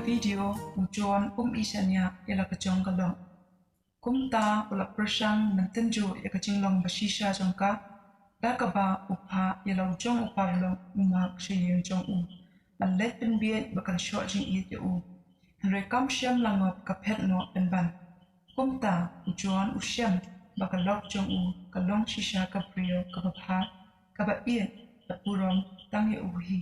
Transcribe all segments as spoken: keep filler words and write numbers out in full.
Video, u John um i shaniah ïa la ka jong ka lok. Kumta u la pyrshang ban tynjuh ïa ka jinglong ba shisha jong ka, da kaba u phah ïa la u jong u paralok u Mark sha ïing jong u. Ban leit pynbiej ba kan shoh jingïeit ïa u. Hynrei kam shym la ngop ka phet noh pynban. Kumta u John u shem ba ka lok jong u ka long shisha ka briew kaba bha, kaba ïeit, ka burom tang ïa u hi.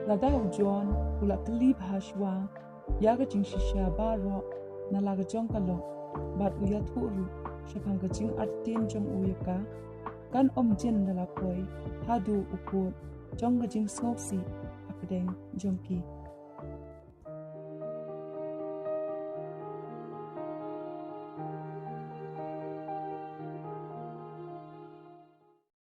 Lada u John u la kylli bha shuwa ïa ka jingshisha baroh na la ka jong ka lok, bad u ïathuh ruh shaphang ka jingartatien jong u ïa ka, kan ym jin da la poi haduh u pud jong ka jingsngewsih hapdeng jong ki.